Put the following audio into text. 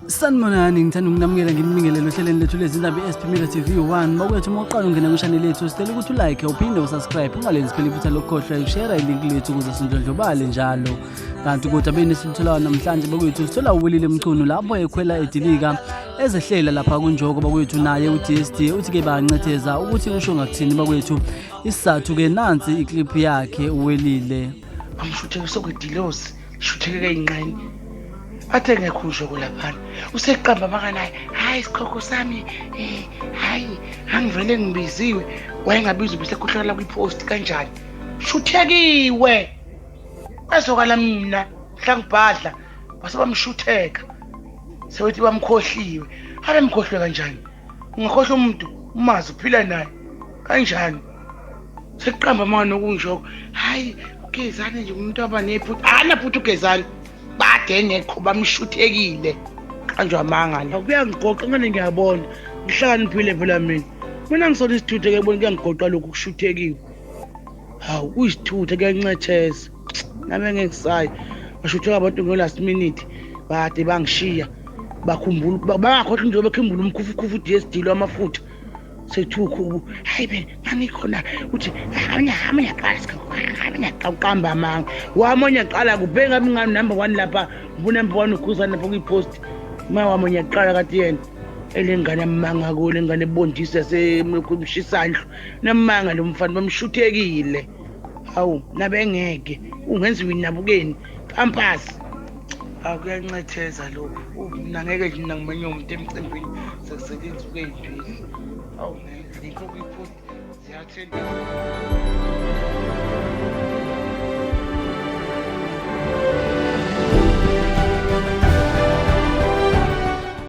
Sanibonani, ngithanda ukunamukela nginibingelele ohlelweni lethu lezindaba i-SP Media TV 1. Bakwethu uma uqala ungena kwishaneli yethu sicela ukuthi ulike uphinde usubscribe ungalenzi phela iphutha lokukhohlwa ukushare ilink lethu ukuze sindlondlobale njalo. Kanti kodwa beni silitholayo namhlanje bakwethu sithola uWelile Mchunu lapho ekhwela edilika ezehlela lapha kunjoko bakwethu naye uDSD uthi ke bayancetheza ukuthi usho ngakuthini bakwethu isizathu ke nansi iclip yakhe uWelile. Bamshutheke sokwedilosi shutheke inqeni athe ngekho unjoko laphana useqamba amanga naye hhayi isikhokho sami um hhayi angivele ngibiziwe wayengabizwa besekhohlakala kwipost kanjani shuthekiwe ezokala mina mhla ngibhadla base bamshutheka sebethi bamkhohliwe abemkhohlwe kanjani ungakhohlwa umuntu umazi uphila naye kanjani sekuqamba amanga nokunjoko hhayi ugezane nje umuntu aba nephutha anaphutha ugezane bade engekho bamshuthekile qanjwa amanga la kuyangigoqa ngane ngiyabona ngihlakaniphile phela mina mina ngisona isithutha ke bona kuyangigoqa lokhu kushuthekiwe hawu kuyisithutha kuyancetheza nami engeke ngisayi bashutheka abantu nge-last minute bade bangishiya bakhumbula bangakhohlwa nje bekhumbula umkhufukhufu u-dsd lwamafutha sethukhu hayi be ngangikhona uthi amanyaqala amanga wami onyaqala kuphe ngabe ngami number one lapha ngu-number one ukhuzane lapha kwipost ma wami onyaqala kathi yena elengane amanga kuyo lengane ebondisa yasemshisandlu namanga lo mfana bamshuthekile hawu nabengeke ungenziwa inabukeni pampasi hawu kuyancetheza lokhu mina ngeke nje mina ngimenye umuntu emcimbini sekusele insuku ey'mbili awu ngeke ngikho kwipost ziyathembisa.